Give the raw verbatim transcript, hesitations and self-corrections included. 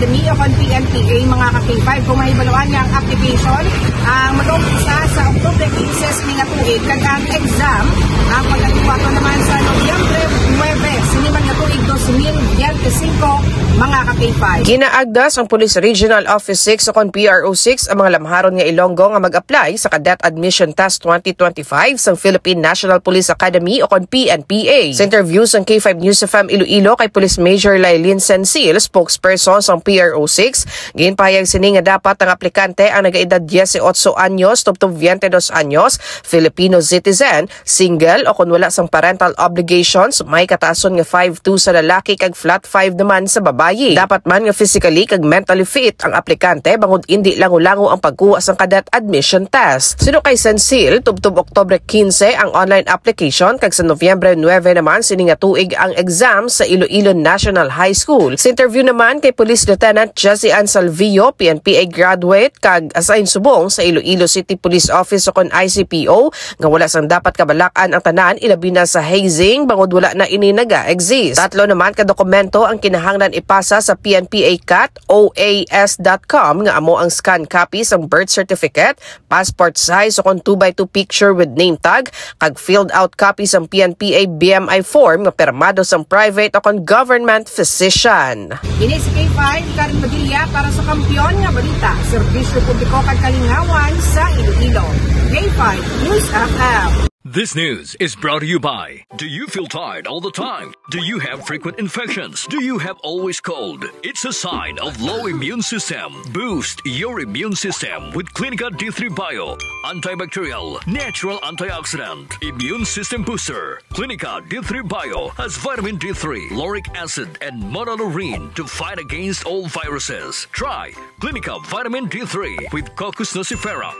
Academy o kon P N P A, mga ka-K five. Kung mahibaluan nga ang application, ang mag-umpisa sa Oktubre quince sining tuig, kag ang exam, ang pagkaliwato naman sa Nobyembre nuebe, sini man nga tuig, dos mil biyente singko, mga ka-K five. Ginaagda sang Police Regional Office six o kon P R O six ang mga lamharon nga Ilonggo nga mag-apply sa Cadet Admission Test twenty twenty-five sang Philippine National Police Academy o kon P N P A. Sa interview sang K five News F M Iloilo kay Police Major Lailin Sensil, spokesperson sang P R O six, ginpahayag sini nga dapat ang aplikante ang nagaedad dieciocho anyos tubtob veinte dos anyos, Filipino citizen, single o kon wala sang parental obligations, may katason nga five two sa lalaki kag flat five naman sa babayi. Dapat man nga physically kag mentally fit ang aplikante bangod indi lango-lango ang pagkuha sang cadet admission test. Suno kay Sensil, tubtob Oktubre quince ang online application kag sa Nobyembre nuebe naman sini nga tuig ang exam sa Iloilo National High School. Sa interview naman kay Police Lieutenant Jessie Ann Salvio, P N P A graduate kag assigned subong sa Iloilo City Police Office o kon I C P O, nga wala sang dapat kabalak-an ang tanan, ilabi na sa hazing, bangod wala na ini naga-exist. Tatlo naman ka dokumento ang kinahanglan ipasa sa P N P A cat O A S dot com, nga amo ang scan copy sang birth certificate, passport size o kon two by two picture with name tag, kag filled out copy sang P N P A B M I form nga pirmado sang private o kon government physician. Ini si K five, Karen Padilla para sa Kampiyon nga Balita, Serbisyo Publiko kag Kalingawan sa Iloilo. K five News F M. This news is brought to you by. Do you feel tired all the time? Do you have frequent infections? Do you have always cold? It's a sign of low immune system. Boost your immune system with Clinica D three Bio. Antibacterial, natural antioxidant, immune system booster. Clinica D three Bio has vitamin D three, lauric acid, and monolaurin to fight against all viruses. Try Clinica Vitamin D three with Cocos nucifera.